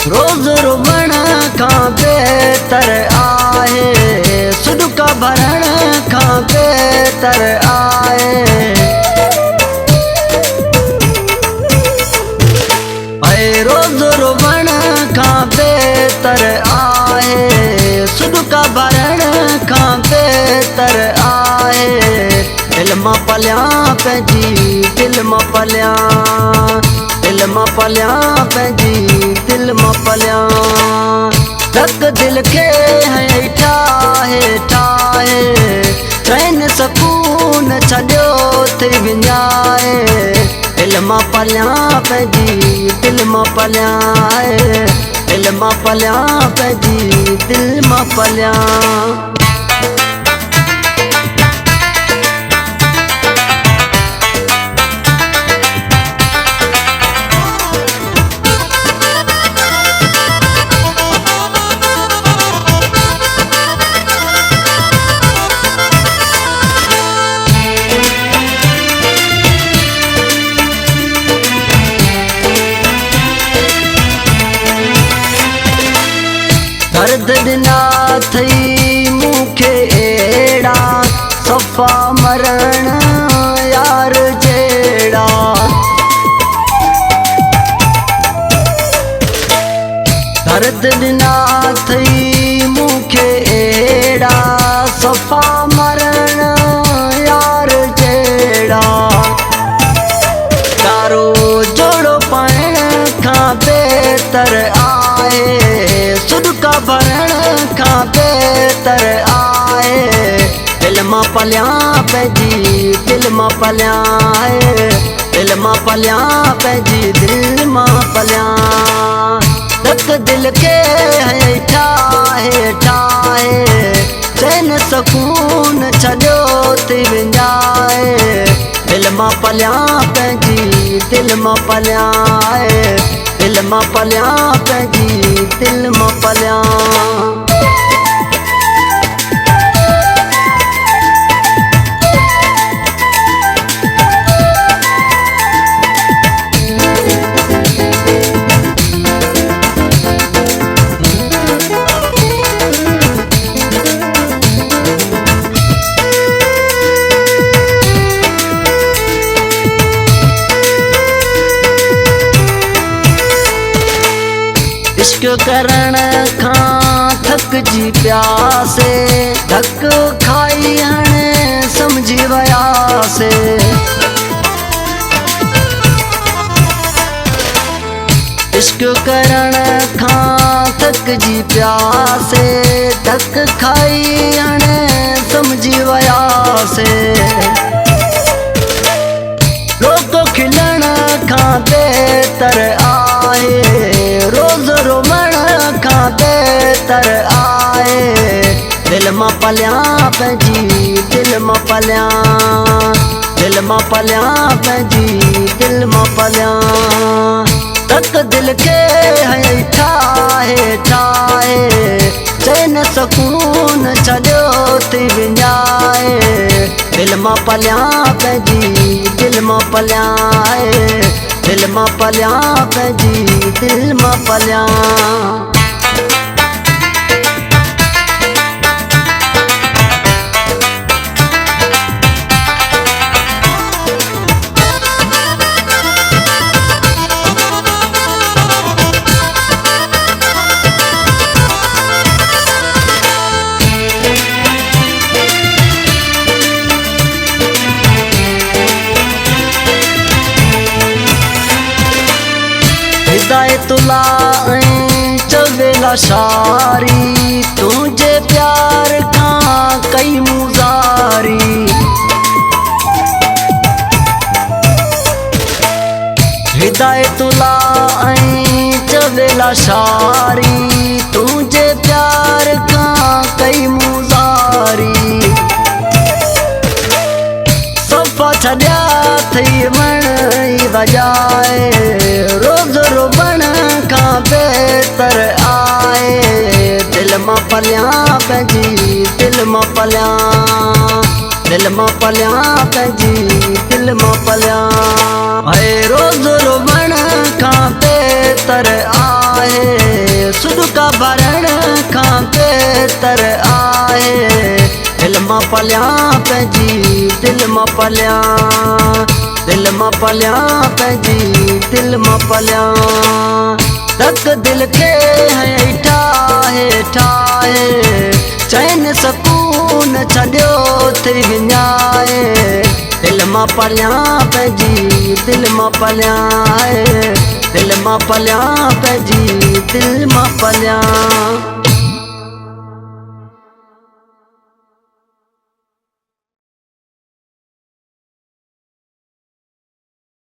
روز رووڻ کان بهتر آهي، سڏڪا ڀرڻ کان بهتر آهي. اي روز رووڻ کان بهتر آهي، سڏڪا ڀرڻ کان بهتر آهي. دل مان پليان پنهنجي دل مان پليان، دل مان پليان پنهنجي دل مان پليان. ڌڪ دل کي هنئي ٺاهي ٺاهي، چين سڪون ڇڏيو ٿي وڃائي. دل مان پليان پنهنجي دل مان پليان، دل مان پليان پنهنجي دل مان پليان. درد ڏنا اٿئي مون کي اهڙا، صفا مرڻ يار جهڙا. درد ڏنا اٿئي مون کي اهڙا، صفا مرڻ يار جهڙا. ڪارو جوڙو پائڻ کان بهتر آهي، سڏڪا ڀرڻ کان بهتر آهي. دل مان پليان پنهنجي دل مان پليان، دل مان پليان پنهنجي دل مان پليان. ڌڪ دل کي هنئي ٺاهي ٺاهي، چين سڪون ڇڏيو ٿي وڃائي. دل مان پليان پنهنجي دل مان پليان، دل مان پليان پنهنجي دل مان پليان. عشق ڪرڻ کان ٿڪجي پياسي، ڌڪ کائي هاڻي سمجهي وياسي. عشق ڪرڻ کان ٿڪجي پياسي، ڌڪ کائي هاڻي سمجهي وياسي. روز کلڻ کان بهتر آهي، روز رووڻ کان بهتر آهي. دل مان پليان پنهنجي دل مان پليان، دل مان پليان پنهنجي دل مان پليان. ڌڪ دل کي هنئي ٺاهي ٺاهي، چين سڪون ڇڏيو ٿي وڃائي. دل مان پليان پنهنجي دل مان پليان، دل مان پليان پنهنجي دل مان پليان. هدايت الله ۽ چويلا شاري، تنهنجي پيار کان ڪئي مون زاري. هدايت الله ۽ چويلا شاري، تنهنجي پيار کان ڪئي مون زاري. صفا ڇڏيا اٿئي وڻ ئي وڄائي، روز رووڻ کان بهتر آهي. دل مان پليان پنهنجي دل مان پليان، دل مان پليان پنهنجي دل مان پليان. هي روز رووڻ کان بهتر آهي. آهي، سڏڪا ڀرڻ کان بهتر آهي. دل مان پليان پنهنجي، دل مان پليان، دل مان پليان پنهنجي، دل مان پليان. تڪ دل کي هيٺ آهي، ٺاهي، چين سڪون ڇڏيو ٿي وڃائي. دل مان پليان پنهنجي، دل مان پليان آهي. دل مان پليان پنهنجي، دل مان پليان.